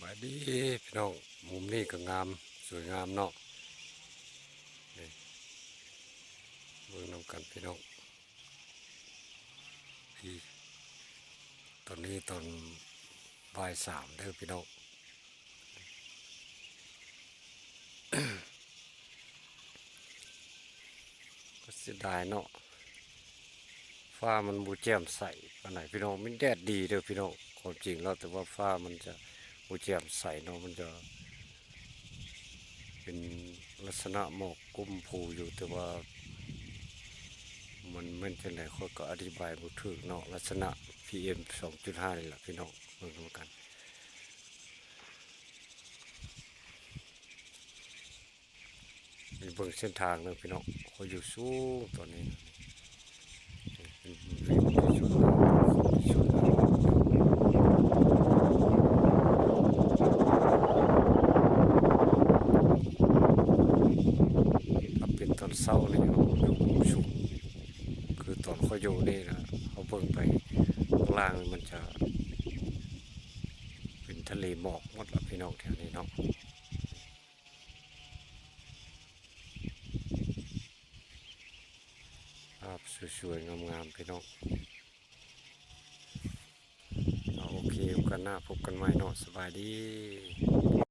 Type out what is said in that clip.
ສະບາຍດີພີ່ນ້ອງ, ມຸມນີ້ກໍງາມ ສວຍງາມເນາະ. ນີ້ ເບິ່ງນຳກັນພີ່ນ້ອງ. ທີ່ ຕອນນີ້ຕອນບ່າຍສາມເດີພີ່ນ້ອງ. ກໍເສຍດາຍເນາະ, ຟ້າມັນບໍ່ແຈ່ມໃສປານໃດພີ່ນ້ອງ. ມັນແດດດີເດີພີ່ນ້ອງ, ຄວາມຈິງແລ້ວ ແຕ່ວ່າຟ້າມັນຈະບໍ່ແຈ່ມໃສເນາະ, ມັນຈະເປັນລັກສະນະໝອກກຸ້ມພູຢູ່, ແຕ່ວ່າມັນແມ່ນຈັ່ງໃດ ຂ້ອຍກໍອະທິບາຍບໍ່ຖືກເນາະ, ລັກສະນະ ພີເອັມ ສອງຈຸດຫ້າ ນີ້ແຫຼະພີ່ນ້ອງ. ເບິ່ງນຳກັນ. ນີ້ເບິ່ງເສັ້ນທາງເດີພີ່ນ້ອງ, ຂ້ອຍຢູ່ສູງຕອນນີ້ນະ. ເປັນວິວທີ່ສວຍງາມ ທີ່ສວຍງາມ. ຖ້າເປັນຕອນເຊົ້ານີ້ ເຮົາຢູ່ມຸມສູງ ຄືຕອນຂ້ອຍຢູ່ນີ້ນະ, ເຮົາເບິ່ງໄປຂ້າງລ່າງມັນຈະເປັນທະເລໝອກໝົດລະພີ່ນ້ອງ ແຖວນີ້ເນາະ. ພາບສວຍໆ ງາມໆ ພີ່ນ້ອງ. ເອົາ ໂອເຄ ໂອກາດໜ້າພົບກັນໃໝ່ເນາະ, ສະບາຍດີ.